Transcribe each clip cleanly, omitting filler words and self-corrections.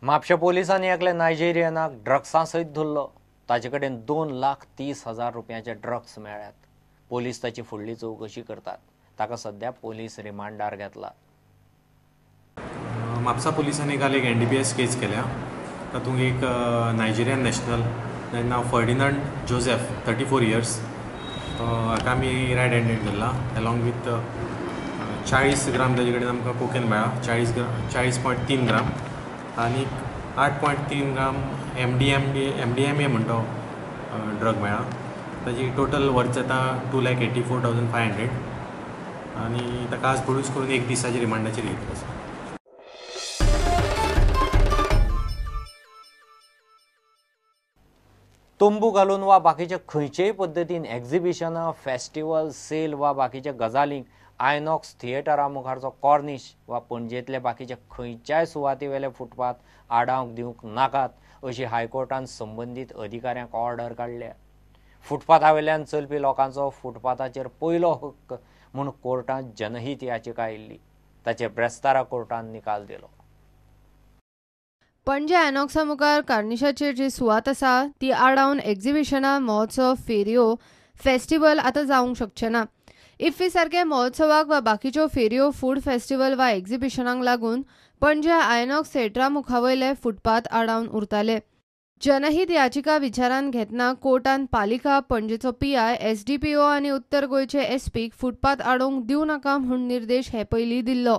म्हापशें पोलिसांनी एकल्या नायजेरियनाक ड्रग्सां सयत धरलो. ताचे कडेन 2,30,000 रुपयांचे ड्रग्स मेळ्ळ्यात. पोलीस ताची फुडली चवकशी करतात. ताका सध्या पोलीस रिमांडार घेतला. म्हापसा पोलिसांनी काल एक NDPS case केल्या. तातूंत एक नायजेरियन नॅशनल नांव फर्डिनंड जोसेफ 34 इयर्स हाका आमी रेड हँडेड धरला अलॉंग विथ 40 ग्राम ताजे कडेन आमकां कोकेन मेळ्ळा, 40.3 ग्राम आनी 8.3 ग्राम MDMA म्हणटा ड्रग मेळ्ळा. ताजी टोटल वर्थ जाता 2,84,500 आनी ताका आज प्रोड्यूस करून एक दिसाच्या रिमांडाचेर घेतलो आसा. तंबू घालून वा बाकीच्या खंयचेय पद्दतीन एक्झिबिशनां, फेस्टिवल, सेल वा बाकीच्या गजालींक आयनॉक्स थिएटरा मुखारचो कॉर्निश वा पणजेंतले बाकीच्या खंयच्याय सुवातेवेले फुटपाथ आडावंक दिवंक नाकात अशी हायकोर्टान संबंदीत अधिकाऱ्यांक ऑर्डर काडल्या. फुटपाथावेल्यान चलपी लोकांचो फुटपाथाचेर पयलो हक्क म्हूण कोर्टांत जनहीत याचिका आयिल्ली. ताचेर ब्रेस्तारा कोर्टान निकाल दिलो. पणजे आयनॉक्सा मुखार कार्निशाचेर जी सुवात आसा ती आडावन एक्झिबिशनां, महोत्सव, फेरयो, फेस्टिवल आतां जावंक शकचे ना. इफ्फी सारके महोत्सवाक वा बाकीच्यो फेरयो, फूड फेस्टिवल वा एक्झिबिशनांक लागून पणजे आयनॉक्स थिएटरा मुखावयले फुटपाथ आडावन उरताले. जनहीत याचिका विचारांत घेतना कोर्टान पालिका, पणजेचो PI, SDPO आनी उत्तर गोंयचे एसपीक फुटपाथ आडोवंक दिवं नाका म्हूण निर्देश हे पयलीं दिल्लो.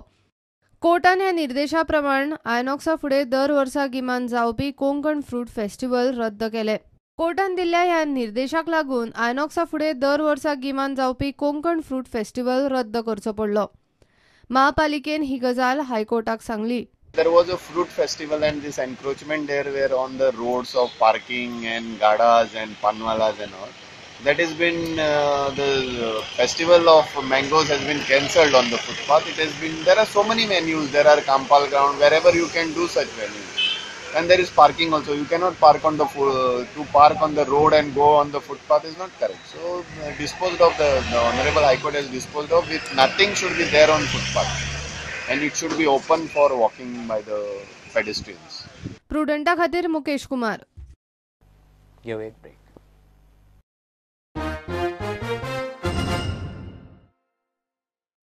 कोर्टान ह्या निर्देशा प्रमाण आयनॉक्सा फुडें दर वर्सा गिमान जावपी कोंकण फ्रूट फेस्टिवल रद्द केले. कोर्टान दिल्ल्या ह्या निर्देशाक लागून आयनॉक्सा फुडें दर वर्सा गिमान जावपी कोंकण फ्रूट फेस्टिवल रद्द करचो पडलो. महापालिकेन ही गजाल हायकोर्टाक सांगली. There was a fruit festival and this encroachment there were on the roads of parking and gadas and panwalas and all. That has been the festival of mangoes has been cancelled on the footpath. It has been, there are so many venues, there are Kampal ground, wherever you can do such venues. And there is parking also. You cannot park on the to park on the road and go on the footpath is not correct. So disposed of the Honorable High Court has disposed of with nothing should be there on footpath, and it should be open for walking by the pedestrians. Prudenta खातीर Mukesh Kumar. Give a break.